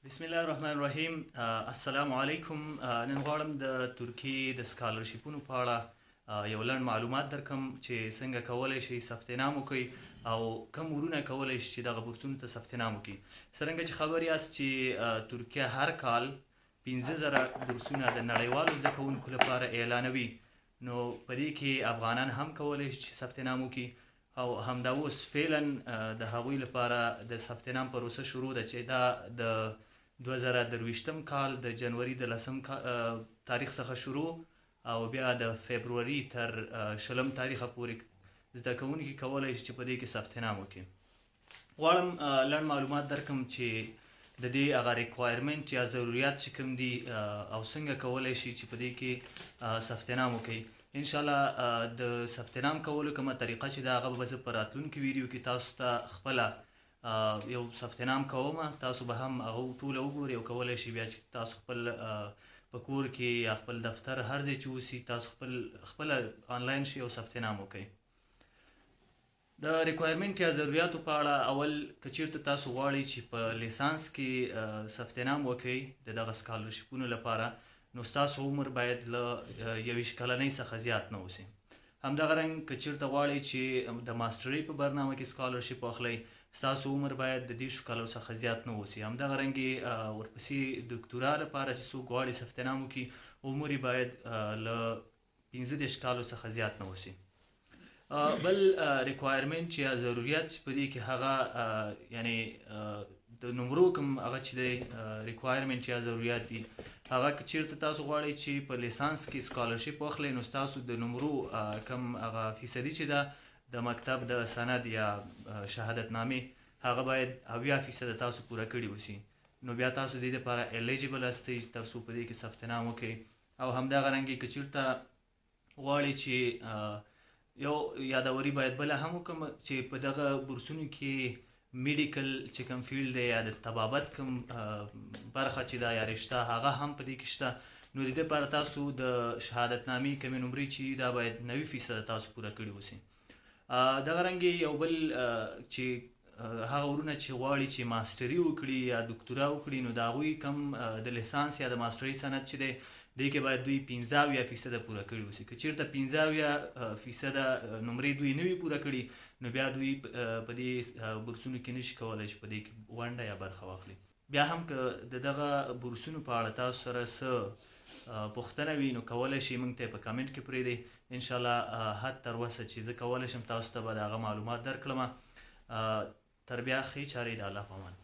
بسم الله الرحمن الرحیم. السلام علیکم. نن غواړم د ترکیې د سکالرشیپونو په اړه یو لنډ معلومات درکم چې څنګه کولی شئ ثبت نام وکړئ او کوم ورونه کولی شي چې دغه بورسونو ته ثبت نام وکړي. څرنګه چې خبر یاست چې ترکیه هر کال 5000 بورسونه د نړیوالو زده کوونکو لپاره اعلانوي، نو په دې کې افغانان هم کولی شي چې ثبت نام وکړي. او همدا اوس فعلا د هغوی لپاره د ثبت نام پروسه شروع ده چې دا د 2023 کال د جنوري د 10 تاریخ څخه شروع او بیا د فبروري تر 20 تاریخه پورې زده کوونکي کولی شي چې په دې کې ثبت نام وکړي. غواړم لنډ معلومات درکم چې د دې هغه requirement یا ضروریات چې کوم دي او څنګه کولی شي چې په دې کې ثبت نام وکړي. انشاءالله د ثبت نام کولو کومه طریقه چې ده هغه به زه په راتلونکي ویډیو کې تاسو ته خپله یو ثبت نام کوم، تاسو به هم هغه ټوله وګورئ او کولی شئ بیا چې تاسو خپل په کور کې یا خپل دفتر هر ځای چې اوسي تاسو خپله آنلاین شئ او ثبت نام وکړئ. د requirement یا ضروریاتو په اړه اول که چیرته تاسو غواړئ چې په لیسانس کې ثبت نام وکړئ د دغه سکالرشیپونو لپاره، نو ستاسو عمر باید له 21 کلنۍ څخه زیات نه اوسي. همدغه رنګ که چیرته غواړئ چې د ماسټرۍ په برنامه کې سکالرشیپ واخلئ، ستاسو عمر باید د 30 کلو څخه زیات نه اوسي. همدغه رنګ ورپسې دکتورا لپاره چې څوک غواړي ثبت نام وکړي، عمر یې باید له 35 کالو څخه زیات نه اوسي. بل requirement یا ضروریات چې په دې کې هغه یعنی د نمرو کوم هغه چې دی requirement یا ضروریات دي، هغه که چیرته تاسو غواړئ چې په لیسانس کې سکالرشیپ واخلئ، نو ستاسو د نمرو کوم هغه فیصدي چې ده د مکتب د سند یا شهادتنامې هغه باید 70% تاسو پوره کړي اوسي، نو بیا تاسو دې لپاره eligible یاستئ تر څو په دې کې ثبت نام وکړئ. او همدغه رنګ که چیرته غواړئ چې یو یادوري باید بله هم وکړم چې په دغه بورسونو کې medical چې کوم field دی یا د طبابت کوم برخه چې ده یا رشته هغه هم په دې کې شته، نو د دې لپاره تاسو د شهادتنامې کومې نمرې چې دا باید 90% تاسو پوره کړي اوسي. دغه رنګ یو بل چې هغه ورونه چې غواړي چې ماسټري وکړي یا دکتورا وکړي، نو د هغوی کوم د لیسانس یا د ماسټري سند چې دی دې کې باید دوی 75% پوره کړي اوسي. که چیرته 75% نمرې دوی نه وي پوره کړي، نو بیا دوی په دې بورسونو کې نشي کولی چې په دې کې ونډه یا برخه واخلي. بیا هم که د دغه بورسونو په اړه تاسو سره څه پوښتنه وي، نو کولی شئ موږ ته یې په کمنټ کې پرېږدئ. انشاءالله حد تر وسه چې زه کولی شم تاسو ته به د هغه معلومات درکړم. تر بیا ښې چارې، د الله په امان.